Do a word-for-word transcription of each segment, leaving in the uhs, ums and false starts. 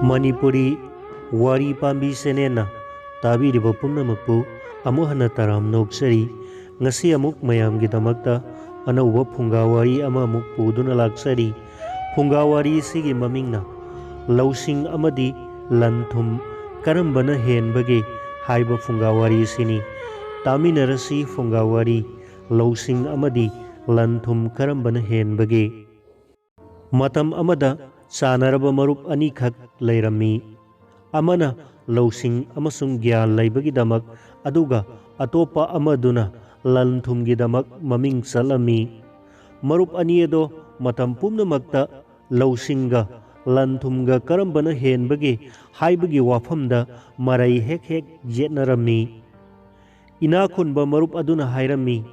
ꯃꯅꯤꯄꯨꯔꯤ ꯋꯥꯔꯤ ꯄꯥꯝꯕꯤ ꯆꯦꯅꯦꯜꯅ ꯇꯥꯕꯤꯔꯤꯕ ꯄꯨꯝꯅꯃꯛꯄꯨ ꯑꯃꯨꯛ ꯍꯟꯅ ꯇꯔꯥꯝꯅ ꯑꯣꯛꯆꯔꯤ꯫ ꯉꯁꯤ ꯑꯃꯨꯛ ꯃꯌꯥꯝꯒꯤꯗꯃꯛꯇ ꯑꯅꯧꯕ ꯐꯨꯡꯒꯥ ꯋꯥꯔꯤ ꯑꯃꯃꯨꯛ ꯄꯨꯗꯨꯅ ꯂꯥꯛꯆꯔꯤ꯫ ꯐꯨꯡꯒꯥ ꯋꯥꯔꯤ ꯑꯁꯤꯒꯤ ꯃꯃꯤꯡꯅ ꯂꯧꯁꯤꯡ ꯑꯃꯗꯤ ꯂꯟ ꯊꯨꯝ ꯀꯔꯝꯕꯅ ꯍꯦꯟꯕꯒꯦ ꯍꯥꯏꯕ ꯐꯨꯡꯒꯥ ꯋꯥꯔꯤ ꯑꯁꯤꯅꯤ꯫ ꯇꯥꯃꯤꯟꯅꯔꯁꯤ ꯐꯨꯡꯒꯥ ꯋꯥꯔꯤ, ꯂꯧꯁꯤꯡ ꯑꯃꯗꯤ ꯂꯟ ꯊꯨꯝ ꯀꯔꯝꯕꯅ ꯍꯦꯟꯕꯒꯦ? ꯃꯇꯝ ꯑꯃꯗ ꯆꯥꯟꯅꯔꯕ ꯃꯔꯨꯞ ꯑꯅꯤꯈꯛ ꯂꯩꯔꯝꯃꯤ꯫ ꯑꯃꯅ ꯂꯧꯁꯤꯡ ꯑꯃꯁꯨꯡ ꯒ꯭ꯌꯥꯟ ꯂꯩꯕꯒꯤꯗꯃꯛ, ꯑꯗꯨꯒ ꯑꯇꯣꯞꯄ ꯑꯃꯗꯨꯅ ꯂꯟ ꯊꯨꯝꯒꯤꯗꯃꯛ ꯃꯃꯤꯡ ꯆꯠꯂꯝꯃꯤ꯫ ꯃꯔꯨꯞ ꯑꯅꯤ ꯑꯗꯣ ꯃꯇꯝ ꯄꯨꯝꯅꯃꯛꯇ ꯂꯧꯁꯤꯡꯒ ꯂꯟ ꯊꯨꯝꯒ ꯀꯔꯝꯕꯅ ꯍꯦꯟꯕꯒꯦ ꯍꯥꯏꯕꯒꯤ ꯋꯥꯐꯝꯗ ꯃꯔꯩ ꯍꯦꯛ ꯍꯦꯛ ꯌꯦꯠꯅꯔꯝꯃꯤ꯫ ꯏꯅꯥꯛ ꯈꯨꯟꯕ ꯃꯔꯨꯞ ꯑꯗꯨꯅ ꯍꯥꯏꯔꯝꯃꯤ,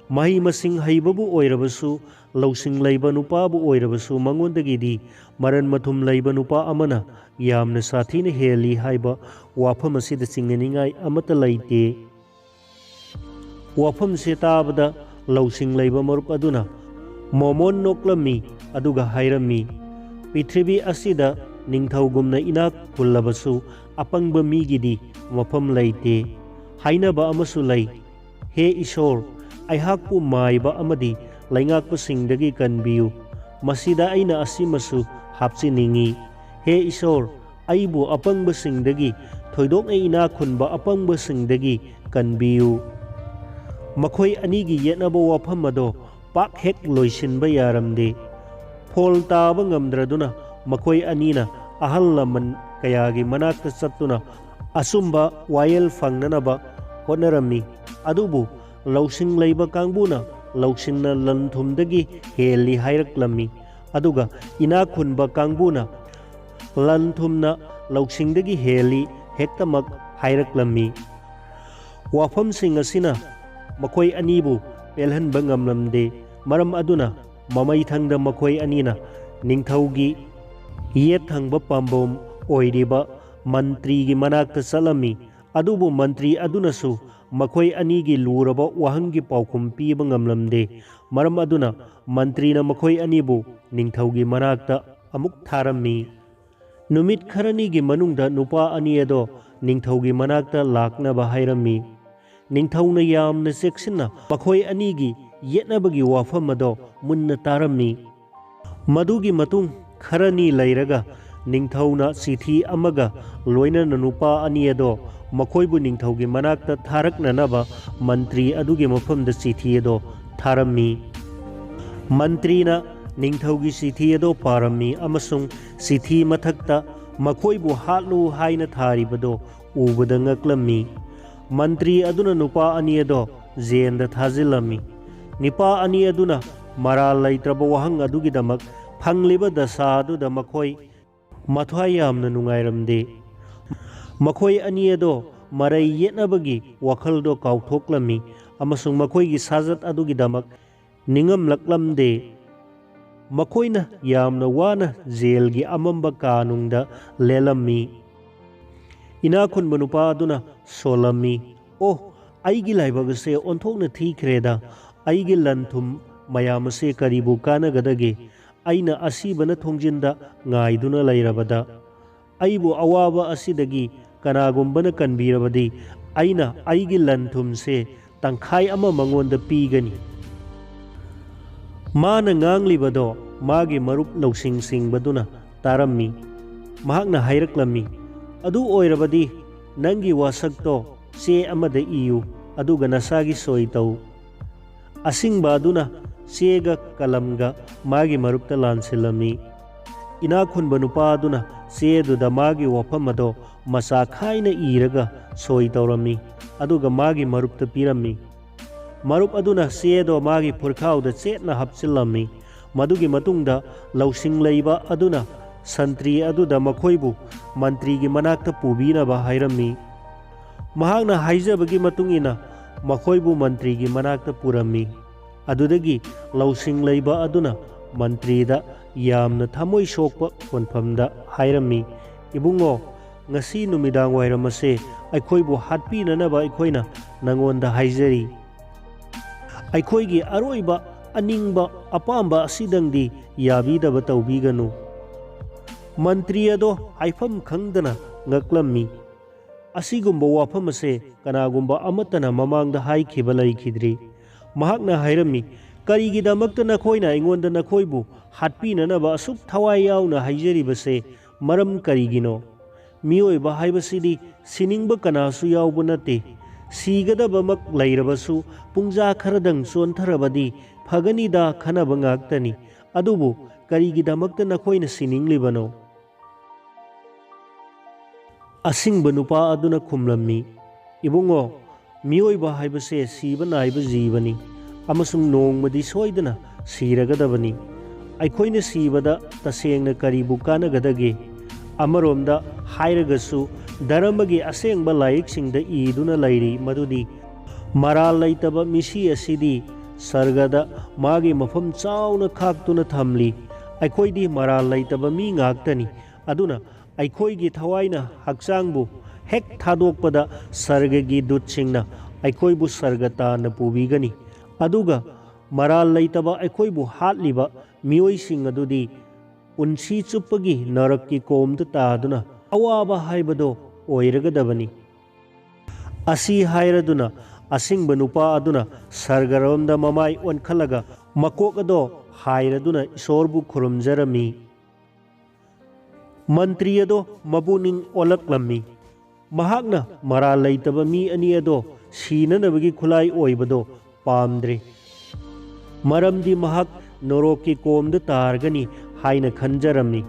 "ꯃꯍꯩ ꯃꯁꯤꯡ ꯍꯩꯕꯕꯨ ꯑꯣꯏꯔꯕꯁꯨ, ꯂꯧꯁꯤꯡ ꯂꯩꯕ ꯅꯨꯄꯥꯕꯨ ꯑꯣꯏꯔꯕꯁꯨ, ꯃꯉꯣꯟꯗꯒꯤꯗꯤ ꯃꯔꯟ ꯃꯊꯨꯝ ꯂꯩꯕ ꯅꯨꯄꯥ ꯑꯃꯅ ꯌꯥꯝꯅ ꯁꯥꯊꯤꯅ ꯍꯦꯜꯂꯤ ꯍꯥꯏꯕ ꯋꯥꯐꯝ ꯑꯁꯤꯗ ꯆꯤꯡꯅꯅꯤꯡꯉꯥꯏ ꯑꯃꯠꯇ ꯂꯩꯇꯦ"꯫ ꯋꯥꯐꯝꯁꯦ ꯇꯥꯕꯗ ꯂꯧꯁꯤꯡ ꯂꯩꯕ ꯃꯔꯨꯞ ꯑꯗꯨꯅ ꯃꯣꯃꯣꯟ ꯅꯣꯛꯂꯝꯃꯤ, ꯑꯗꯨꯒ ꯍꯥꯏꯔꯝꯃꯤ, "ꯄ꯭ꯔꯤꯊꯤꯕꯤ ꯑꯁꯤꯗ ꯅꯤꯡꯊꯧꯒꯨꯝꯅ ꯏꯅꯥꯛ ꯈꯨꯜꯂꯕꯁꯨ, ꯑꯄꯪꯕ ꯃꯤꯒꯤꯗꯤ ꯃꯐꯝ ꯂꯩꯇꯦ꯫ ꯍꯥꯏꯅꯕ ꯑꯃꯁꯨ ꯂꯩ, ꯍꯦ ꯏꯁꯣꯔ, ꯑꯩꯍꯥꯛꯄꯨ ꯃꯥꯏꯕ ꯑꯃꯗꯤ ꯂꯩꯉꯥꯛꯄꯁꯤꯡꯗꯒꯤ ꯀꯟꯕꯤꯌꯨ꯫ ꯃꯁꯤꯗ ꯑꯩꯅ ꯑꯁꯤꯃꯁꯨ ꯍꯥꯞꯆꯤꯟꯅꯤꯡꯏ, ꯍꯦ ꯏꯁꯣꯔ, ꯑꯩꯕꯨ ꯑꯄꯪꯕꯁꯤꯡꯗꯒꯤ, ꯊꯣꯏꯗꯣꯛꯅ ꯏꯅꯥꯛ ꯈꯨꯟꯕ ꯑꯄꯪꯕꯁꯤꯡꯗꯒꯤ ꯀꯟꯕꯤꯌꯨ"꯫ ꯃꯈꯣꯏ ꯑꯅꯤꯒꯤ ꯌꯦꯠꯅꯕ ꯋꯥꯐꯝ ꯑꯗꯣ ꯄꯥꯛ ꯍꯦꯛ ꯂꯣꯏꯁꯤꯟꯕ ꯌꯥꯔꯝꯗꯦ꯫ ꯐꯣꯜ ꯇꯥꯕ ꯉꯝꯗ꯭ꯔꯗꯨꯅ ꯃꯈꯣꯏ ꯑꯅꯤꯅ ꯑꯍꯜ ꯂꯃꯟ ꯀꯌꯥꯒꯤ ꯃꯅꯥꯛꯇ ꯆꯠꯇꯨꯅ ꯑꯆꯨꯝꯕ ꯋꯥꯌꯦꯜ ꯐꯪꯅꯅꯕ ꯍꯣꯠꯅꯔꯝꯃꯤ꯫ ꯑꯗꯨꯕꯨ ꯂꯧꯁꯤꯡ ꯂꯩꯕ ꯀꯥꯡꯕꯨꯅ ꯂꯧꯁꯤꯡꯅ ꯂꯟ ꯊꯨꯝꯗꯒꯤ ꯍꯦꯜꯂꯤ ꯍꯥꯏꯔꯛꯂꯝꯃꯤ, ꯑꯗꯨꯒ ꯏꯅꯥꯛ ꯈꯨꯟꯕ ꯀꯥꯡꯕꯨꯅ ꯂꯟ ꯊꯨꯝꯅ ꯂꯧꯁꯤꯡꯗꯒꯤ ꯍꯦꯜꯂꯤ ꯍꯦꯛꯇꯃꯛ ꯍꯥꯏꯔꯛꯂꯝꯃꯤ꯫ ꯋꯥꯐꯝꯁꯤꯡ ꯑꯁꯤꯅ ꯃꯈꯣꯏ ꯑꯅꯤꯕꯨ ꯄꯦꯜꯍꯟꯕ ꯉꯝꯂꯝꯗꯦ꯫ ꯃꯔꯝ ꯑꯗꯨꯅ ꯃꯃꯩꯊꯪꯗ ꯃꯈꯣꯏ ꯑꯅꯤꯅ ꯅꯤꯡꯊꯧꯒꯤ ꯌꯦꯠ ꯊꯪꯕ ꯄꯥꯝꯕꯣꯝ ꯑꯣꯏꯔꯤꯕ ꯃꯟꯇ꯭ꯔꯤꯒꯤ ꯃꯅꯥꯛꯇ ꯆꯠꯂꯝꯃꯤ꯫ ꯑꯗꯨꯕꯨ ꯃꯟꯇ꯭ꯔꯤ ꯑꯗꯨꯅꯁꯨ ꯃꯈꯣꯏ ꯑꯅꯤꯒꯤ ꯂꯨꯔꯕ ꯋꯥꯍꯪꯒꯤ ꯄꯥꯎꯈꯨꯝ ꯄꯤꯕ ꯉꯝꯂꯝꯗꯦ꯫ ꯃꯔꯝ ꯑꯗꯨꯅ ꯃꯟꯇ꯭ꯔꯤꯅ ꯃꯈꯣꯏ ꯑꯅꯤꯕꯨ ꯅꯤꯡꯊꯧꯒꯤ ꯃꯅꯥꯛꯇ ꯑꯃꯨꯛ ꯊꯥꯔꯝꯃꯤ꯫ ꯅꯨꯃꯤꯠ ꯈꯔꯅꯤꯒꯤ ꯃꯅꯨꯡꯗ ꯅꯨꯄꯥ ꯑꯅꯤ ꯑꯗꯣ ꯅꯤꯡꯊꯧꯒꯤ ꯃꯅꯥꯛꯇ ꯂꯥꯛꯅꯕ ꯍꯥꯏꯔꯝꯃꯤ꯫ ꯅꯤꯡꯊꯧꯅ ꯌꯥꯝꯅ ꯆꯦꯛꯁꯤꯟꯅ ꯃꯈꯣꯏ ꯑꯅꯤꯒꯤ ꯌꯦꯠꯅꯕꯒꯤ ꯋꯥꯐꯝ ꯑꯗꯣ ꯃꯨꯟꯅ ꯇꯥꯔꯝꯃꯤ꯫ ꯃꯗꯨꯒꯤ ꯃꯇꯨꯡ ꯈꯔꯅꯤ ꯂꯩꯔꯒ ꯅꯤꯡꯊꯧꯅ ꯆꯤꯊꯤ ꯑꯃꯒ ꯂꯣꯏꯅꯅ ꯅꯨꯄꯥ ꯑꯅꯤ ꯑꯗꯣ ꯃꯈꯣꯏꯕꯨ ꯅꯤꯡꯊꯧꯒꯤ ꯃꯅꯥꯛꯇ ꯊꯥꯔꯛꯅꯅꯕ ꯃꯟꯇ꯭ꯔꯤ ꯑꯗꯨꯒꯤ ꯃꯐꯝꯗ ꯆꯤꯊꯤ ꯑꯗꯣ ꯊꯥꯔꯝꯃꯤ꯫ ꯃꯟꯇ꯭ꯔꯤꯅ ꯅꯤꯡꯊꯧꯒꯤ ꯆꯤꯊꯤ ꯑꯗꯣ ꯄꯥꯔꯝꯃꯤ ꯑꯃꯁꯨꯡ ꯆꯤꯊꯤ ꯃꯊꯛꯇ ꯃꯈꯣꯏꯕꯨ ꯍꯥꯠꯂꯨ ꯍꯥꯏꯅ ꯊꯥꯔꯤꯕꯗꯣ ꯎꯕꯗ ꯉꯛꯂꯝꯃꯤ꯫ ꯃꯟꯇ꯭ꯔꯤ ꯑꯗꯨꯅ ꯅꯨꯄꯥ ꯑꯅꯤ ꯑꯗꯣ ꯖꯦꯜꯗ ꯊꯥꯖꯤꯜꯂꯝꯃꯤ꯫ ꯅꯨꯄꯥ ꯑꯅꯤ ꯑꯗꯨꯅ ꯃꯔꯥꯜ ꯂꯩꯇ꯭ꯔꯕ ꯋꯥꯍꯪ ꯑꯗꯨꯒꯤꯗꯃꯛ ꯐꯪꯂꯤꯕ ꯗꯁꯥ ꯑꯗꯨꯗ ꯃꯈꯣꯏ ꯃꯊ꯭ꯋꯥꯏ ꯌꯥꯝꯅ ꯅꯨꯡꯉꯥꯏꯔꯝꯗꯦ꯫ ꯃꯈꯣꯏ ꯑꯅꯤ ꯑꯗꯣ ꯃꯔꯩ ꯌꯦꯠꯅꯕꯒꯤ ꯋꯥꯈꯜꯗꯣ ꯀꯥꯎꯊꯣꯛꯂꯝꯃꯤ ꯑꯃꯁꯨꯡ ꯃꯈꯣꯏꯒꯤ ꯁꯥꯖꯠ ꯑꯗꯨꯒꯤꯗꯃꯛ ꯅꯤꯡꯉꯝꯂꯛꯂꯝꯗꯦ꯫ ꯃꯈꯣꯏꯅ ꯌꯥꯝꯅ ꯋꯥꯅ ꯖꯦꯜꯒꯤ ꯑꯃꯝꯕ ꯀꯥꯅꯨꯡꯗ ꯂꯦꯜꯂꯝꯃꯤ꯫ ꯏꯅꯥꯛ ꯈꯨꯟꯕ ꯅꯨꯄꯥ ꯑꯗꯨꯅ ꯁꯣꯜꯂꯝꯃꯤ, "ꯑꯣ, ꯑꯩꯒꯤ ꯂꯥꯏꯕꯛ ꯑꯁꯦ ꯑꯣꯟꯊꯣꯛꯅ ꯊꯤꯈ꯭ꯔꯦꯗ꯫ ꯑꯩꯒꯤ ꯂꯟ ꯊꯨꯝ ꯃꯌꯥꯝ ꯑꯁꯦ ꯀꯔꯤꯕꯨ ꯀꯥꯟꯅꯒꯗꯒꯦ? ꯑꯩꯅ ꯑꯁꯤꯕꯅ ꯊꯣꯡꯖꯤꯟꯗ ꯉꯥꯏꯗꯨꯅ ꯂꯩꯔꯕꯗ꯫ ꯑꯩꯕꯨ ꯑꯋꯥꯕ ꯑꯁꯤꯗꯒꯤ ꯀꯅꯥꯒꯨꯝꯕꯅ ꯀꯟꯕꯤꯔꯕꯗꯤ ꯑꯩꯅ ꯑꯩꯒꯤ ꯂꯟ ꯊꯨꯝꯁꯦ ꯇꯪꯈꯥꯏ ꯑꯃ ꯃꯉꯣꯟꯗ ꯄꯤꯒꯅꯤ꯫" ꯃꯥꯅ ꯉꯥꯡꯂꯤꯕꯗꯣ ꯃꯥꯒꯤ ꯃꯔꯨꯞ ꯂꯧꯁꯤꯡ ꯁꯤꯡꯕꯗꯨꯅ ꯇꯥꯔꯝꯃꯤ꯫ ꯃꯍꯥꯛꯅ ꯍꯥꯏꯔꯛꯂꯝꯃꯤ, "ꯑꯗꯨ ꯑꯣꯏꯔꯕꯗꯤ ꯅꯪꯒꯤ ꯋꯥꯁꯛꯇꯣ ꯆꯦ ꯑꯃꯗ ꯏꯌꯨ, ꯑꯗꯨꯒ ꯅꯁꯥꯒꯤ ꯁꯣꯏ ꯇꯧ꯫" ꯑꯁꯤꯡꯕ ꯑꯗꯨꯅ ꯆꯦꯒ ꯀꯂꯝꯒ ꯃꯥꯒꯤ ꯃꯔꯨꯞꯇ ꯂꯥꯟꯁꯤꯜꯂꯝꯃꯤ꯫ ꯏꯅꯥꯛ ꯈꯨꯟꯕ ꯅꯨꯄꯥ ꯑꯗꯨꯅ ꯆꯦ ꯑꯗꯨꯗ ꯃꯥꯒꯤ ꯋꯥꯐꯝ ꯑꯗꯣ ꯃꯆꯥ ꯈꯥꯏꯅ ꯏꯔꯒ ꯁꯣꯏ ꯇꯧꯔꯝꯃꯤ, ꯑꯗꯨꯒ ꯃꯥꯒꯤ ꯃꯔꯨꯞꯇ ꯄꯤꯔꯝꯃꯤ꯫ ꯃꯔꯨꯞ ꯑꯗꯨꯅ ꯆꯦ ꯑꯗꯣ ꯃꯥꯒꯤ ꯐꯨꯔꯈꯥꯎꯗ ꯆꯦꯠꯅ ꯍꯥꯞꯆꯤꯜꯂꯝꯃꯤ꯫ ꯃꯗꯨꯒꯤ ꯃꯇꯨꯡꯗ ꯂꯧꯁꯤꯡ ꯂꯩꯕ ꯑꯗꯨꯅ ꯁꯟꯇ꯭ꯔꯤ ꯑꯗꯨꯗ ꯃꯈꯣꯏꯕꯨ ꯃꯟꯇ꯭ꯔꯤꯒꯤ ꯃꯅꯥꯛꯇ ꯄꯨꯕꯤꯅꯕ ꯍꯥꯏꯔꯝꯃꯤ꯫ ꯃꯍꯥꯛꯅ ꯍꯥꯏꯖꯕꯒꯤ ꯃꯇꯨꯡ ꯏꯟꯅ ꯃꯈꯣꯏꯕꯨ ꯃꯟꯇ꯭ꯔꯤꯒꯤ ꯃꯅꯥꯛꯇ ꯄꯨꯔꯝꯃꯤ꯫ ꯑꯗꯨꯗꯒꯤ ꯂꯧꯁꯤꯡ ꯂꯩꯕ ꯑꯗꯨꯅ ꯃꯟꯇ꯭ꯔꯤꯗ ꯌꯥꯝꯅ ꯊꯃꯣꯏ ꯁꯣꯛꯄ ꯈꯣꯟꯐꯝꯗ ꯍꯥꯏꯔꯝꯃꯤ, "ꯏꯕꯨꯡꯉꯣ, ꯉꯁꯤ ꯅꯨꯃꯤꯗꯥꯡ ꯋꯥꯏꯔꯝ ꯑꯁꯦ ꯑꯩꯈꯣꯏꯕꯨ ꯍꯥꯠꯄꯤꯅꯅꯕ ꯑꯩꯈꯣꯏꯅ ꯅꯉꯣꯟꯗ ꯍꯥꯏꯖꯔꯤ꯫ ꯑꯩꯈꯣꯏꯒꯤ ꯑꯔꯣꯏꯕ ꯑꯅꯤꯡꯕ ꯑꯄꯥꯝꯕ ꯑꯁꯤꯗꯪꯗꯤ ꯌꯥꯕꯤꯗꯕ ꯇꯧꯕꯤꯒꯅꯨ꯫" ꯃꯟꯇ꯭ꯔꯤ ꯑꯗꯣ ꯍꯥꯏꯐꯝ ꯈꯪꯗꯅ ꯉꯛꯂꯝꯃꯤ꯫ ꯑꯁꯤꯒꯨꯝꯕ ꯋꯥꯐꯝ ꯑꯁꯦ ꯀꯅꯥꯒꯨꯝꯕ ꯑꯃꯠꯇꯅ ꯃꯃꯥꯡꯗ ꯍꯥꯏꯈꯤꯕ ꯂꯩꯈꯤꯗ꯭ꯔꯤ꯫ ꯃꯍꯥꯛꯅ ꯍꯥꯏꯔꯝꯃꯤ, "ꯀꯔꯤꯒꯤꯗꯃꯛꯇ ꯅꯈꯣꯏꯅ ꯑꯩꯉꯣꯟꯗ ꯅꯈꯣꯏꯕꯨ ꯍꯥꯠꯄꯤꯅꯅꯕ ꯑꯁꯨꯛ ꯊꯋꯥꯏ ꯌꯥꯎꯅ ꯍꯥꯏꯖꯔꯤꯕꯁꯦ ꯃꯔꯝ ꯀꯔꯤꯒꯤꯅꯣ? ꯃꯤꯑꯣꯏꯕ ꯍꯥꯏꯕꯁꯤꯗꯤ ꯁꯤꯅꯤꯡꯕ ꯀꯅꯥꯁꯨ ꯌꯥꯎꯕ ꯅꯠꯇꯦ꯫ ꯁꯤꯒꯗꯕꯃꯛ ꯂꯩꯔꯕꯁꯨ ꯄꯨꯡꯖꯥ ꯈꯔꯗꯪ ꯆꯣꯟꯊꯔꯕꯗꯤ ꯐꯒꯅꯤꯗ ꯈꯟꯅꯕ ꯉꯥꯛꯇꯅꯤ꯫ ꯑꯗꯨꯕꯨ ꯀꯔꯤꯒꯤꯗꯃꯛꯇ ꯅꯈꯣꯏꯅ ꯁꯤꯅꯤꯡꯂꯤꯕꯅꯣ?" ꯑꯁꯤꯡꯕ ꯅꯨꯄꯥ ꯑꯗꯨꯅ ꯈꯨꯝꯂꯝꯃꯤ, "ꯏꯕꯨꯡꯉꯣ, ꯃꯤꯑꯣꯏꯕ ꯍꯥꯏꯕꯁꯦ ꯁꯤꯕ ꯅꯥꯏꯕ ꯖꯤꯕꯅꯤ ꯑꯃꯁꯨꯡ ꯅꯣꯡꯃꯗꯤ ꯁꯣꯏꯗꯅ ꯁꯤꯔꯒꯗꯕꯅꯤ꯫ ꯑꯩꯈꯣꯏꯅ ꯁꯤꯕꯗ ꯇꯁꯦꯡꯅ ꯀꯔꯤꯕꯨ ꯀꯥꯟꯅꯒꯗꯒꯦ? ꯑꯃꯔꯣꯝꯗ ꯍꯥꯏꯔꯒꯁꯨ ꯙꯔꯃꯒꯤ ꯑꯁꯦꯡꯕ ꯂꯥꯏꯔꯤꯛꯁꯤꯡꯗ ꯏꯗꯨꯅ ꯂꯩꯔꯤ ꯃꯗꯨꯗꯤ ꯃꯔꯥꯜ ꯂꯩꯇꯕ ꯃꯤꯁꯤ ꯑꯁꯤꯗꯤ ꯁꯔꯒꯗ ꯃꯥꯒꯤ ꯃꯐꯝ ꯆꯥꯎꯅ ꯈꯥꯛꯇꯨꯅ ꯊꯝꯂꯤ꯫ ꯑꯩꯈꯣꯏꯗꯤ ꯃꯔꯥꯜ ꯂꯩꯇꯕ ꯃꯤ ꯉꯥꯛꯇꯅꯤ꯫ ꯑꯗꯨꯅ ꯑꯩꯈꯣꯏꯒꯤ ꯊꯋꯥꯏꯅ ꯍꯛꯆꯥꯡꯕꯨ ꯍꯦꯛ ꯊꯥꯗꯣꯛꯄꯗ ꯁꯔꯒꯒꯤ ꯗꯨꯠꯁꯤꯡꯅ ꯑꯩꯈꯣꯏꯕꯨ ꯁꯔꯒ ꯇꯥꯟꯅ ꯄꯨꯕꯤꯒꯅꯤ꯫ ꯑꯗꯨꯒ ꯃꯔꯥꯜ ꯂꯩꯇꯕ ꯑꯩꯈꯣꯏꯕꯨ ꯍꯥꯠꯂꯤꯕ ꯃꯤꯑꯣꯏꯁꯤꯡ ꯑꯗꯨꯗꯤ ꯄꯨꯟꯁꯤ ꯆꯨꯞꯄꯒꯤ ꯅꯔꯛꯀꯤ ꯀꯣꯝꯗ ꯇꯥꯗꯨꯅ ꯑꯋꯥꯕ ꯍꯥꯏꯕꯗꯣ ꯑꯣꯏꯔꯒꯗꯕꯅꯤ꯫" ꯑꯁꯤ ꯍꯥꯏꯔꯗꯨꯅ ꯑꯁꯤꯡꯕ ꯅꯨꯄꯥ ꯑꯗꯨꯅ ꯁꯔꯒꯔꯣꯝꯗ ꯃꯃꯥꯏ ꯑꯣꯟꯈꯠꯂꯒ ꯃꯀꯣꯛ ꯑꯗꯣ ꯍꯥꯏꯔꯗꯨꯅ ꯏꯁꯣꯔꯕꯨ ꯈꯨꯔꯨꯝꯖꯔꯝꯃꯤ꯫ ꯃꯟꯇ꯭ꯔꯤ ꯑꯗꯣ ꯃꯄꯨꯛꯅꯤꯡ ꯑꯣꯜꯂꯛꯂꯝꯃꯤ꯫ ꯃꯍꯥꯛꯅ ꯃꯔꯥꯜ ꯂꯩꯇꯕ ꯃꯤ ꯑꯅꯤ ꯑꯗꯣ ꯁꯤꯅꯅꯕꯒꯤ ꯈꯨꯠꯂꯥꯏ ꯑꯣꯏꯕꯗꯣ ꯄꯥꯝꯗ꯭ꯔꯦ꯫ ꯃꯔꯝꯗꯤ ꯃꯍꯥꯛ ꯅꯣꯔꯣꯛꯀꯤ ꯀꯣꯝꯗ ꯇꯥꯔꯒꯅꯤ ꯍꯥꯏꯅ ꯈꯟꯖꯔꯝꯃꯤ꯫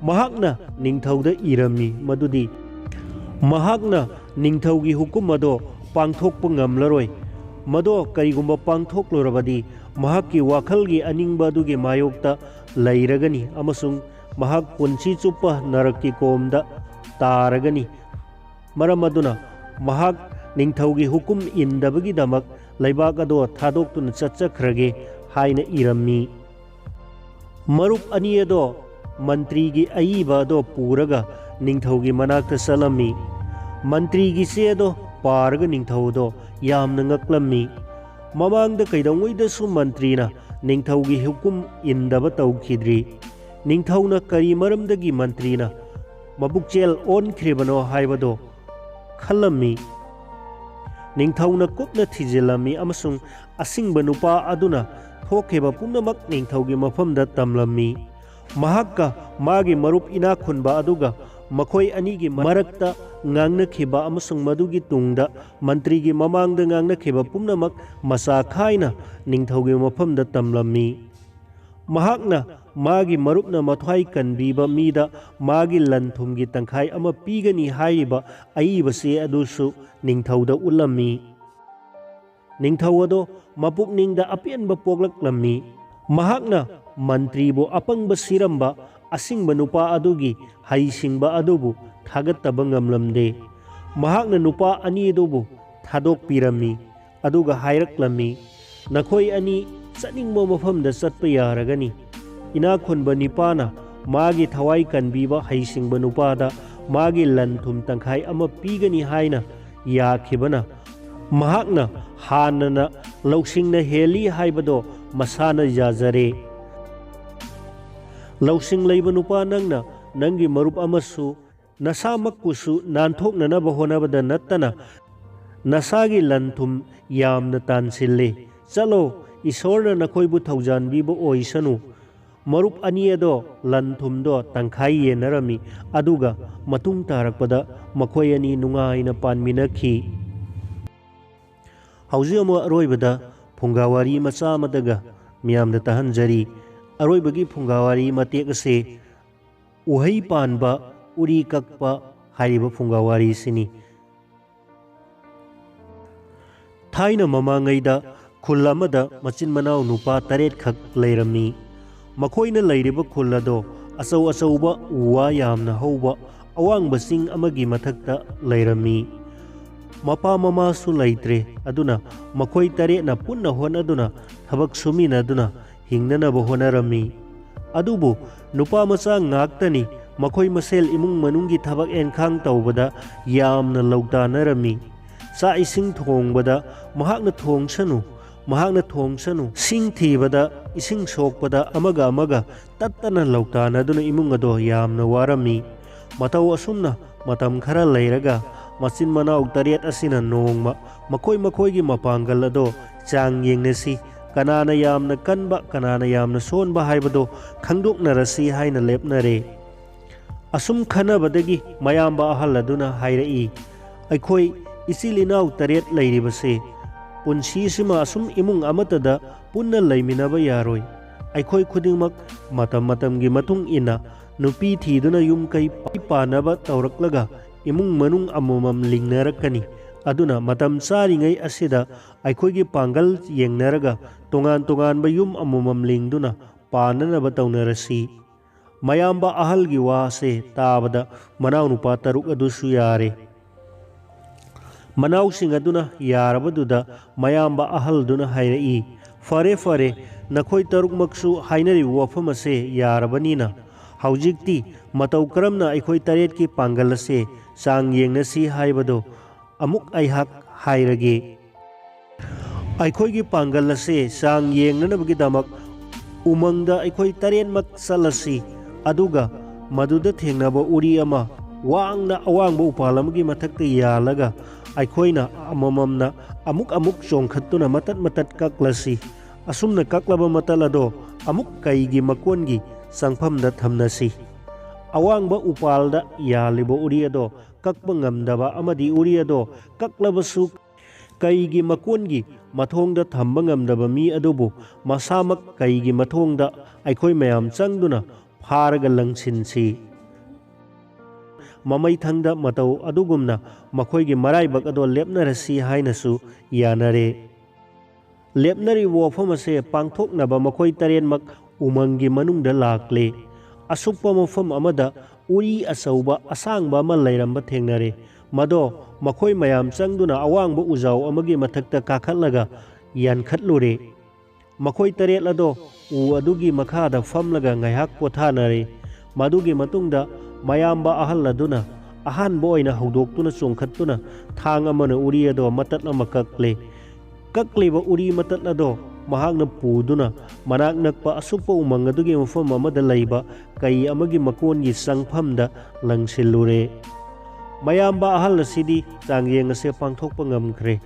ꯃꯍꯥꯛꯅ ꯅꯤꯡꯊꯧꯗ ꯏꯔꯝꯃꯤ ꯃꯗꯨꯗꯤ ꯃꯍꯥꯛꯅ ꯅꯤꯡꯊꯧꯒꯤ ꯍꯨꯀꯨꯝ ꯑꯗꯣ ꯄꯥꯡꯊꯣꯛꯄ ꯉꯝꯂꯔꯣꯏ꯫ ꯃꯗꯣ ꯀꯔꯤꯒꯨꯝꯕ ꯄꯥꯡꯊꯣꯛꯂꯨꯔꯕꯗꯤ ꯃꯍꯥꯛꯀꯤ ꯋꯥꯈꯜꯒꯤ ꯑꯅꯤꯡꯕ ꯑꯗꯨꯒꯤ ꯃꯥꯌꯣꯛꯇ ꯂꯩꯔꯒꯅꯤ ꯑꯃꯁꯨꯡ ꯃꯍꯥꯛ ꯄꯨꯟꯁꯤ ꯆꯨꯞꯄ ꯅꯔꯛꯀꯤ ꯀꯣꯝꯗ ꯇꯥꯔꯒꯅꯤ꯫ ꯃꯔꯝ ꯑꯗꯨꯅ ꯃꯍꯥꯛ ꯅꯤꯡꯊꯧꯒꯤ ꯍꯨꯀꯨꯝ ꯏꯟꯗꯕꯒꯤꯗꯃꯛ ꯂꯩꯕꯥꯛ ꯑꯗꯣ ꯊꯥꯗꯣꯛꯇꯨꯅ ꯆꯠꯆꯈ꯭ꯔꯒꯦ ꯍꯥꯏꯅ ꯏꯔꯝꯃꯤ꯫ ꯃꯔꯨꯞ ꯑꯅꯤ ꯑꯗꯣ ꯃꯟꯇ꯭ꯔꯤꯒꯤ ꯑꯏꯕ ꯑꯗꯣ ꯄꯨꯔꯒ ꯅꯤꯡꯊꯧꯒꯤ ꯃꯅꯥꯛꯇ ꯆꯠꯂꯝꯃꯤ꯫ ꯃꯟꯇ꯭ꯔꯤꯒꯤ ꯆꯦ ꯑꯗꯣ ꯄꯥꯔꯒ ꯅꯤꯡꯊꯧ ꯑꯗꯣ ꯌꯥꯝꯅ ꯉꯛꯂꯝꯃꯤ꯫ ꯃꯃꯥꯡꯗ ꯀꯩꯗꯧꯉꯩꯗꯁꯨ ꯃꯟꯇ꯭ꯔꯤꯅ ꯅꯤꯡꯊꯧꯒꯤ ꯍꯨꯀꯨꯝ ꯏꯟꯗꯕ ꯇꯧꯈꯤꯗ꯭ꯔꯤ꯫ ꯅꯤꯡꯊꯧꯅ ꯀꯔꯤ ꯃꯔꯝꯗꯒꯤ ꯃꯟꯇ꯭ꯔꯤꯅ ꯃꯕꯨꯛꯆꯦꯜ ꯑꯣꯟꯈ꯭ꯔꯤꯕꯅꯣ ꯍꯥꯏꯕꯗꯣ ꯈꯜꯂꯝꯃꯤ꯫ ꯅꯤꯡꯊꯧꯅ ꯀꯨꯞꯅ ꯊꯤꯖꯤꯜꯂꯝꯃꯤ ꯑꯃꯁꯨꯡ ꯑꯁꯤꯡꯕ ꯅꯨꯄꯥ ꯑꯗꯨꯅ ꯊꯣꯛꯈꯤꯕ ꯄꯨꯝꯅꯃꯛ ꯅꯤꯡꯊꯧꯒꯤ ꯃꯐꯝꯗ ꯇꯝꯂꯝꯃꯤ꯫ ꯃꯍꯥꯛꯀ ꯃꯥꯒꯤ ꯃꯔꯨꯞ ꯏꯅꯥꯛ ꯈꯨꯟꯕ ꯑꯗꯨꯒ ꯃꯈꯣꯏ ꯑꯅꯤꯒꯤ ꯃꯔꯛꯇ ꯉꯥꯡꯅꯈꯤꯕ ꯑꯃꯁꯨꯡ ꯃꯗꯨꯒꯤ ꯇꯨꯡꯗ ꯃꯟꯇ꯭ꯔꯤꯒꯤ ꯃꯃꯥꯡꯗ ꯉꯥꯡꯅꯈꯤꯕ ꯄꯨꯝꯅꯃꯛ ꯃꯆꯥ ꯈꯥꯏꯅ ꯅꯤꯡꯊꯧꯒꯤ ꯃꯐꯝꯗ ꯇꯝꯂꯝꯃꯤ꯫ ꯃꯍꯥꯛꯅ ꯃꯥꯒꯤ ꯃꯔꯨꯞꯅ ꯃꯊ꯭ꯋꯥꯏ ꯀꯟꯕꯤꯕ ꯃꯤꯗ ꯃꯥꯒꯤ ꯂꯟ ꯊꯨꯝꯒꯤ ꯇꯪꯈꯥꯏ ꯑꯃ ꯄꯤꯒꯅꯤ ꯍꯥꯏꯔꯤꯕ ꯑꯏꯕ ꯆꯦ ꯑꯗꯨꯁꯨ ꯅꯤꯡꯊꯧꯗ ꯎꯠꯂꯝꯃꯤ꯫ ꯅꯤꯡꯊꯧ ꯑꯗꯣ ꯃꯄꯨꯛꯅꯤꯡꯗ ꯑꯄꯦꯟꯕ ꯄꯣꯛꯂꯛꯂꯝꯃꯤ꯫ ꯃꯍꯥꯛꯅ ꯃꯟꯇ꯭ꯔꯤꯕꯨ ꯑꯄꯪꯕ ꯁꯤꯔꯝꯕ ꯑꯁꯤꯡꯕ ꯅꯨꯄꯥ ꯑꯗꯨꯒꯤ ꯍꯩꯁꯤꯡꯕ ꯑꯗꯨꯕꯨ ꯊꯥꯒꯠꯇꯕ ꯉꯝꯂꯝꯗꯦ꯫ ꯃꯍꯥꯛꯅ ꯅꯨꯄꯥ ꯑꯅꯤ ꯑꯗꯨꯕꯨ ꯊꯥꯗꯣꯛꯄꯤꯔꯝꯃꯤ, ꯑꯗꯨꯒ ꯍꯥꯏꯔꯛꯂꯝꯃꯤ, "ꯅꯈꯣꯏ ꯑꯅꯤ ꯆꯠꯅꯤꯡꯕ ꯃꯐꯝꯗ ꯆꯠꯄ ꯌꯥꯔꯒꯅꯤ꯫" ꯏꯅꯥꯛ ꯈꯨꯟꯕ ꯅꯤꯄꯥꯅ ꯃꯥꯒꯤ ꯊꯋꯥꯏ ꯀꯟꯕꯤꯕ ꯍꯩꯁꯤꯡꯕ ꯅꯨꯄꯥꯗ ꯃꯥꯒꯤ ꯂꯟ ꯊꯨꯝ ꯇꯪꯈꯥꯏ ꯑꯃ ꯄꯤꯒꯅꯤ ꯍꯥꯏꯅ ꯌꯥꯈꯤꯕꯅ, ꯃꯍꯥꯛꯅ ꯍꯥꯟꯅꯅ ꯂꯧꯁꯤꯡꯅ ꯍꯦꯜꯂꯤ ꯍꯥꯏꯕꯗꯣ ꯃꯁꯥꯅ ꯌꯥꯖꯔꯦ꯫ ꯂꯧꯁꯤꯡ ꯂꯩꯕ ꯅꯨꯄꯥ ꯅꯪꯅ ꯅꯪꯒꯤ ꯃꯔꯨꯞ ꯑꯃꯁꯨ ꯅꯁꯥꯃꯛꯄꯨꯁꯨ ꯅꯥꯟꯊꯣꯛꯅꯅꯕ ꯍꯣꯠꯅꯕꯗ ꯅꯠꯇꯅ ꯅꯁꯥꯒꯤ ꯂꯟ ꯊꯨꯝ ꯌꯥꯝꯅ ꯇꯥꯟꯁꯤꯜꯂꯤ꯫ ꯆꯠꯂꯣ, ꯏꯁꯣꯔꯅ ꯅꯈꯣꯏꯕꯨ ꯊꯧꯖꯥꯟꯕꯤꯕ ꯑꯣꯏꯁꯅꯨ꯫ ꯃꯔꯨꯞ ꯑꯅꯤ ꯑꯗꯣ ꯂꯟ ꯊꯨꯝꯗꯣ ꯇꯪꯈꯥꯏ ꯌꯦꯟꯅꯔꯝꯃꯤ, ꯑꯗꯨꯒ ꯃꯇꯨꯡ ꯇꯥꯔꯛꯄꯗ ꯃꯈꯣꯏ ꯑꯅꯤ ꯅꯨꯡꯉꯥꯏꯅ ꯄꯥꯟꯃꯤꯟꯅꯈꯤ꯫ ꯍꯧꯖꯤꯛ ꯑꯃꯨꯛ ꯑꯔꯣꯏꯕꯗ ꯐꯨꯡꯒꯥ ꯋꯥꯔꯤ ꯃꯆꯥ ꯑꯃꯗꯒ ꯃꯤꯌꯥꯝꯗ ꯇꯥꯍꯟꯖꯔꯤ꯫ ꯑꯔꯣꯏꯕꯒꯤ ꯐꯨꯡꯒꯥ ꯋꯥꯔꯤ ꯃꯇꯦꯛ ꯑꯁꯦ ꯎꯍꯩ ꯄꯥꯟꯕ, ꯎꯔꯤ ꯀꯛꯄ ꯍꯥꯏꯔꯤꯕ ꯐꯨꯡꯒꯥ ꯋꯥꯔꯤꯁꯤꯅꯤ꯫ ꯊꯥꯏꯅ ꯃꯃꯥꯡꯉꯩꯗ ꯈꯨꯜ ꯑꯃꯗ ꯃꯆꯤꯟ ꯃꯅꯥꯎ ꯅꯨꯄꯥ ꯇꯔꯦꯠꯈꯛ ꯂꯩꯔꯝꯃꯤ꯫ ꯃꯈꯣꯏꯅ ꯂꯩꯔꯤꯕ ꯈꯨꯜ ꯑꯗꯣ ꯑꯆꯧ ꯑꯆꯧꯕ ꯎ ꯋꯥ ꯌꯥꯝꯅ ꯍꯧꯕ ꯑꯋꯥꯡꯕ ꯆꯤꯡ ꯑꯃꯒꯤ ꯃꯊꯛꯇ ꯂꯩꯔꯝꯃꯤ꯫ ꯃꯄꯥ ꯃꯃꯥꯁꯨ ꯂꯩꯇ꯭ꯔꯦ, ꯑꯗꯨꯅ ꯃꯈꯣꯏ ꯇꯔꯦꯠꯅ ꯄꯨꯟꯅ ꯍꯣꯠꯅꯗꯨꯅ ꯊꯕꯛ ꯁꯨꯃꯤꯟꯅꯗꯨꯅ ꯍꯤꯡꯅꯅꯕ ꯍꯣꯠꯅꯔꯝꯃꯤ꯫ ꯑꯗꯨꯕꯨ ꯅꯨꯄꯥ ꯃꯆꯥ ꯉꯥꯛꯇꯅꯤ꯫ ꯃꯈꯣꯏ ꯃꯁꯦꯜ ꯏꯃꯨꯡ ꯃꯅꯨꯡꯒꯤ ꯊꯕꯛ ꯑꯦꯟꯈꯥꯡ ꯇꯧꯕꯗ ꯌꯥꯝꯅ ꯂꯧꯇꯥꯅꯔꯝꯃꯤ꯫ ꯆꯥꯛ ꯏꯁꯤꯡ ꯊꯣꯡꯕꯗ ꯃꯍꯥꯛꯅ ꯊꯣꯡꯁꯅꯨ, ꯃꯍꯥꯛꯅ ꯊꯣꯡꯁꯅꯨ, ꯁꯤꯡ ꯊꯤꯕꯗ, ꯏꯁꯤꯡ ꯁꯣꯛꯄꯗ, ꯑꯃꯒ ꯑꯃꯒ ꯇꯠꯇꯅ ꯂꯧꯇꯥꯅꯗꯨꯅ ꯏꯃꯨꯡ ꯑꯗꯣ ꯌꯥꯝꯅ ꯋꯥꯔꯝꯃꯤ꯫ ꯃꯇꯧ ꯑꯁꯨꯝꯅ ꯃꯇꯝ ꯈꯔ ꯂꯩꯔꯒ, ꯃꯆꯤꯟ ꯃꯅꯥꯎ ꯇꯔꯦꯠ ꯑꯁꯤꯅ ꯅꯣꯡꯃ ꯃꯈꯣꯏ ꯃꯈꯣꯏꯒꯤ ꯃꯄꯥꯡꯒꯜ ꯑꯗꯣ ꯆꯥꯡ ꯌꯦꯡꯅꯁꯤ, ꯀꯅꯥꯅ ꯌꯥꯝꯅ ꯀꯟꯕ, ꯀꯅꯥꯅ ꯌꯥꯝꯅ ꯁꯣꯟꯕ ꯍꯥꯏꯕꯗꯣ ꯈꯪꯗꯣꯛꯅꯔꯁꯤ ꯍꯥꯏꯅ ꯂꯦꯞꯅꯔꯦ꯫ ꯑꯁꯨꯝ ꯈꯟꯅꯕꯗꯒꯤ ꯃꯌꯥꯝꯕ ꯑꯍꯜ ꯑꯗꯨꯅ ꯍꯥꯏꯔꯛꯏ, "ꯑꯩꯈꯣꯏ ꯏꯆꯤꯜ ꯏꯅꯥꯎ ꯇꯔꯦꯠ ꯂꯩꯔꯤꯕꯁꯦ, ꯄꯨꯟꯁꯤꯁꯤꯃ ꯑꯁꯨꯝ ꯏꯃꯨꯡ ꯑꯃꯠꯇꯗ ꯄꯨꯟꯅ ꯂꯩꯃꯤꯟꯅꯕ ꯌꯥꯔꯣꯏ꯫ ꯑꯩꯈꯣꯏ ꯈꯨꯗꯤꯡꯃꯛ ꯃꯇꯝ ꯃꯇꯝꯒꯤ ꯃꯇꯨꯡ ꯏꯟꯅ ꯅꯨꯄꯤ ꯊꯤꯗꯨꯅ ꯌꯨꯝ ꯀꯩ ꯄꯥꯟꯅꯕ ꯇꯧꯔꯛꯂꯒ, ꯏꯃꯨꯡ ꯃꯅꯨꯡ ꯑꯃꯃꯝ ꯂꯤꯡꯅꯔꯛꯀꯅꯤ꯫ ꯑꯗꯨꯅ ꯃꯇꯝ ꯆꯥꯔꯤꯉꯩ ꯑꯁꯤꯗ ꯑꯩꯈꯣꯏꯒꯤ ꯄꯥꯡꯒꯜ ꯌꯦꯡꯅꯔꯒ ꯇꯣꯉꯥꯟ ꯇꯣꯉꯥꯟꯕ ꯌꯨꯝ ꯑꯃꯃꯝ ꯂꯤꯡꯗꯨꯅ ꯄꯥꯟꯅꯅꯕ ꯇꯧꯅꯔꯁꯤ꯫" ꯃꯌꯥꯝꯕ ꯑꯍꯜꯒꯤ ꯋꯥꯁꯦ ꯇꯥꯕꯗ ꯃꯅꯥꯎꯅꯨꯄꯥ ꯇꯔꯨꯛ ꯑꯗꯨꯁꯨ ꯌꯥꯔꯦ꯫ ꯃꯅꯥꯎꯁꯤꯡ ꯑꯗꯨꯅ ꯌꯥꯔꯕꯗꯨꯗ ꯃꯌꯥꯝꯕ ꯑꯍꯜꯗꯨꯅ ꯍꯥꯏꯔꯛꯏ, "ꯐꯔꯦ, ꯐꯔꯦ, ꯅꯈꯣꯏ ꯇꯔꯨꯛꯃꯛꯁꯨ ꯍꯥꯏꯅꯔꯤꯕ ꯋꯥꯐꯝ ꯑꯁꯦ ꯌꯥꯔꯕꯅꯤꯅ, ꯍꯧꯖꯤꯛꯇꯤ ꯃꯇꯧ ꯀꯔꯝꯅ ꯑꯩꯈꯣꯏ ꯇꯔꯦꯠꯀꯤ ꯄꯥꯡꯒꯜ ꯑꯁꯦ ꯆꯥꯡ ꯌꯦꯡꯅꯁꯤ ꯍꯥꯏꯕꯗꯣ ꯑꯃꯨꯛ ꯑꯩꯍꯥꯛ ꯍꯥꯏꯔꯒꯦ꯫ ꯑꯩꯈꯣꯏꯒꯤ ꯄꯥꯡꯒꯜ ꯑꯁꯦ ꯆꯥꯡ ꯌꯦꯡꯅꯅꯕꯒꯤꯗꯃꯛ ꯎꯃꯪꯗ ꯑꯩꯈꯣꯏ ꯇꯔꯦꯠꯃꯛ ꯆꯠꯂꯁꯤ, ꯑꯗꯨꯒ ꯃꯗꯨꯗ ꯊꯦꯡꯅꯕ ꯎꯔꯤ ꯑꯃ ꯋꯥꯡꯅ ꯑꯋꯥꯡꯕ ꯎꯄꯥꯜ ꯑꯃꯒꯤ ꯃꯊꯛꯇ ꯌꯥꯜꯂꯒ, ꯑꯩꯈꯣꯏꯅ ꯑꯃꯃꯝꯅ ꯑꯃꯨꯛ ꯑꯃꯨꯛ ꯆꯣꯡꯈꯠꯇꯨꯅ ꯃꯇꯠ ꯃꯇꯠ ꯀꯛꯂꯁꯤ꯫ ꯑꯁꯨꯝꯅ ꯀꯛꯂꯕ ꯃꯇꯠ ꯑꯗꯣ ꯑꯃꯨꯛ ꯀꯩꯒꯤ ꯃꯀꯣꯟꯒꯤ ꯆꯪꯐꯝꯗ ꯊꯝꯅꯁꯤ꯫ ꯑꯋꯥꯡꯕ ꯎꯄꯥꯜꯗ ꯌꯥꯜꯂꯤꯕ ꯎꯔꯤ ꯑꯗꯣ ꯀꯛꯄ ꯉꯝꯗꯕ ꯑꯃꯗꯤ ꯎꯔꯤ ꯑꯗꯣ ꯀꯛꯂꯕꯁꯨ ꯀꯩꯒꯤ ꯃꯀꯣꯟꯒꯤ ꯃꯊꯣꯡꯗ ꯊꯝꯕ ꯉꯝꯗꯕ ꯃꯤ ꯑꯗꯨꯕꯨ ꯃꯁꯥꯃꯛ ꯀꯩꯒꯤ ꯃꯊꯣꯡꯗ ꯑꯩꯈꯣꯏ ꯃꯌꯥꯝ ꯆꯪꯗꯨꯅ ꯐꯥꯔꯒ ꯂꯪꯁꯤꯟꯁꯤ꯫ ꯃꯃꯩꯊꯪꯗ ꯃꯇꯧ ꯑꯗꯨꯒꯨꯝꯅ ꯃꯈꯣꯏꯒꯤ ꯃꯔꯥꯏꯕꯛ ꯑꯗꯣ ꯂꯦꯞꯅꯔꯁꯤ ꯍꯥꯏꯅꯁꯨ ꯌꯥꯅꯔꯦ꯫ ꯂꯦꯞꯅꯔꯤꯕ ꯋꯥꯐꯝ ꯑꯁꯦ ꯄꯥꯡꯊꯣꯛꯅꯕ ꯃꯈꯣꯏ ꯇꯔꯦꯠꯃꯛ ꯎꯃꯪꯒꯤ ꯃꯅꯨꯡꯗ ꯂꯥꯛꯂꯦ꯫ ꯑꯁꯨꯛꯄ ꯃꯐꯝ ꯑꯃꯗ ꯎꯔꯤ ꯑꯆꯧꯕ ꯑꯁꯥꯡꯕ ꯑꯃ ꯂꯩꯔꯝꯕ ꯊꯦꯡꯅꯔꯦ꯫ ꯃꯗꯣ ꯃꯈꯣꯏ ꯃꯌꯥꯝ ꯆꯪꯗꯨꯅ ꯑꯋꯥꯡꯕ ꯎꯖꯥꯎ ꯑꯃꯒꯤ ꯃꯊꯛꯇ ꯀꯥꯈꯠꯂꯒ ꯌꯥꯟꯈꯠꯂꯨꯔꯦ꯫ ꯃꯈꯣꯏ ꯇꯔꯦꯠ ꯑꯗꯣ ꯎ ꯑꯗꯨꯒꯤ ꯃꯈꯥꯗ ꯐꯝꯂꯒ ꯉꯥꯏꯍꯥꯛ ꯄꯣꯊꯥꯅꯔꯦ꯫ ꯃꯗꯨꯒꯤ ꯃꯇꯨꯡꯗ ꯃꯌꯥꯝꯕ ꯑꯍꯜ ꯑꯗꯨꯅ ꯑꯍꯥꯟꯕ ꯑꯣꯏꯅ ꯍꯧꯗꯣꯛꯇꯨꯅ ꯆꯣꯡꯈꯠꯇꯨꯅ ꯊꯥꯡ ꯑꯃꯅ ꯎꯔꯤ ꯑꯗꯣ ꯃꯇꯠ ꯑꯃ ꯀꯛꯂꯦ꯫ ꯀꯛꯂꯤꯕ ꯎꯔꯤ ꯃꯇꯠ ꯑꯗꯣ ꯃꯍꯥꯛꯅ ꯄꯨꯗꯨꯅ ꯃꯅꯥꯛ ꯅꯛꯄ ꯑꯁꯨꯞꯄ ꯎꯃꯪ ꯑꯗꯨꯒꯤ ꯃꯐꯝ ꯑꯃꯗ ꯂꯩꯕ ꯀꯩ ꯑꯃꯒꯤ ꯃꯀꯣꯟꯒꯤ ꯆꯪꯐꯝꯗ ꯂꯪꯁꯤꯜꯂꯨꯔꯦ꯫ ꯃꯌꯥꯝꯕ ꯑꯍꯜ ꯑꯁꯤꯗꯤ ꯆꯥꯡꯌꯦꯡ ꯑꯁꯦ ꯄꯥꯡꯊꯣꯛꯄ ꯉꯝꯈ꯭ꯔꯦ꯫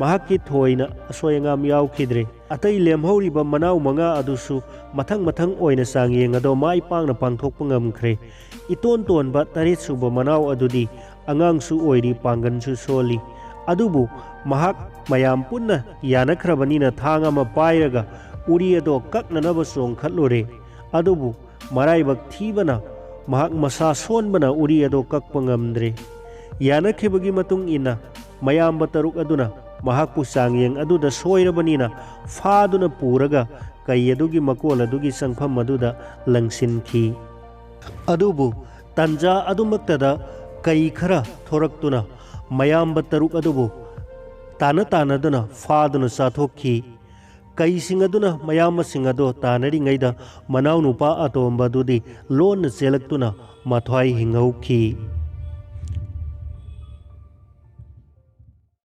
ꯃꯍꯥꯛꯀꯤ ꯊꯣꯏꯅ ꯑꯁꯣꯏ ꯑꯉꯥꯝ ꯌꯥꯎꯈꯤꯗ꯭ꯔꯦ꯫ ꯑꯇꯩ ꯂꯦꯝꯍꯧꯔꯤꯕ ꯃꯅꯥꯎ ꯃꯉꯥ ꯑꯗꯨꯁꯨ ꯃꯊꯪ ꯃꯊꯪ ꯑꯣꯏꯅ ꯆꯥꯡꯌꯦꯡ ꯑꯗꯣ ꯃꯥꯏ ꯄꯥꯛꯅ ꯄꯥꯡꯊꯣꯛꯄ ꯉꯝꯈ꯭ꯔꯦ꯫ ꯏꯇꯣꯟ ꯇꯣꯟꯕ ꯇꯔꯦꯠ ꯁꯨꯕ ꯃꯅꯥꯎ ꯑꯗꯨꯗꯤ ꯑꯉꯥꯡꯁꯨ ꯑꯣꯏꯔꯤ, ꯄꯥꯡꯒꯜꯁꯨ ꯁꯣꯜꯂꯤ꯫ ꯑꯗꯨꯕꯨ ꯃꯍꯥꯛ ꯃꯌꯥꯝ ꯄꯨꯟꯅ ꯌꯥꯅꯈ꯭ꯔꯕꯅꯤꯅ ꯊꯥꯡ ꯑꯃ ꯄꯥꯏꯔꯒ ꯎꯔꯤ ꯑꯗꯣ ꯀꯛꯅꯅꯕ ꯆꯣꯡꯈꯠꯂꯨꯔꯦ꯫ ꯑꯗꯨꯕꯨ ꯃꯔꯥꯏꯕꯛ ꯊꯤꯕꯅ ꯃꯍꯥꯛ ꯃꯁꯥ ꯁꯣꯟꯕꯅ ꯎꯔꯤ ꯑꯗꯣ ꯀꯛꯄ ꯉꯝꯗ꯭ꯔꯦ꯫ ꯌꯥꯅꯈꯤꯕꯒꯤ ꯃꯇꯨꯡ ꯏꯟꯅ ꯃꯌꯥꯝꯕ ꯇꯔꯨꯛ ꯑꯗꯨꯅ ꯃꯍꯥꯛꯄꯨ ꯆꯥꯡꯌꯦꯡ ꯑꯗꯨꯗ ꯁꯣꯏꯔꯕꯅꯤꯅ ꯐꯥꯗꯨꯅ ꯄꯨꯔꯒ ꯀꯩ ꯑꯗꯨꯒꯤ ꯃꯀꯣꯜ ꯑꯗꯨꯒꯤ ꯆꯪꯐꯝ ꯑꯗꯨꯗ ꯂꯪꯁꯤꯟꯈꯤ꯫ ꯑꯗꯨꯕꯨ ꯇꯟꯖꯥ ꯑꯗꯨꯃꯛꯇꯗ ꯀꯩ ꯈꯔ ꯊꯣꯔꯛꯇꯨꯅ ꯃꯌꯥꯝꯕ ꯇꯔꯨꯛ ꯑꯗꯨꯕꯨ ꯇꯥꯅ ꯇꯥꯅꯗꯨꯅ ꯐꯥꯗꯨꯅ ꯆꯥꯊꯣꯛꯈꯤ꯫ ꯀꯩꯁꯤꯡ ꯑꯗꯨꯅ ꯃꯌꯥꯝꯕꯁꯤꯡ ꯑꯗꯣ ꯇꯥꯅꯔꯤꯉꯩꯗ ꯃꯅꯥꯎꯅꯨꯄꯥ ꯑꯇꯣꯝꯕ ꯑꯗꯨꯗꯤ ꯂꯣꯟꯅ ꯆꯦꯜꯂꯛꯇꯨꯅ ꯃꯊ꯭ꯋꯥꯏ ꯍꯤꯡꯍꯧꯈꯤ꯫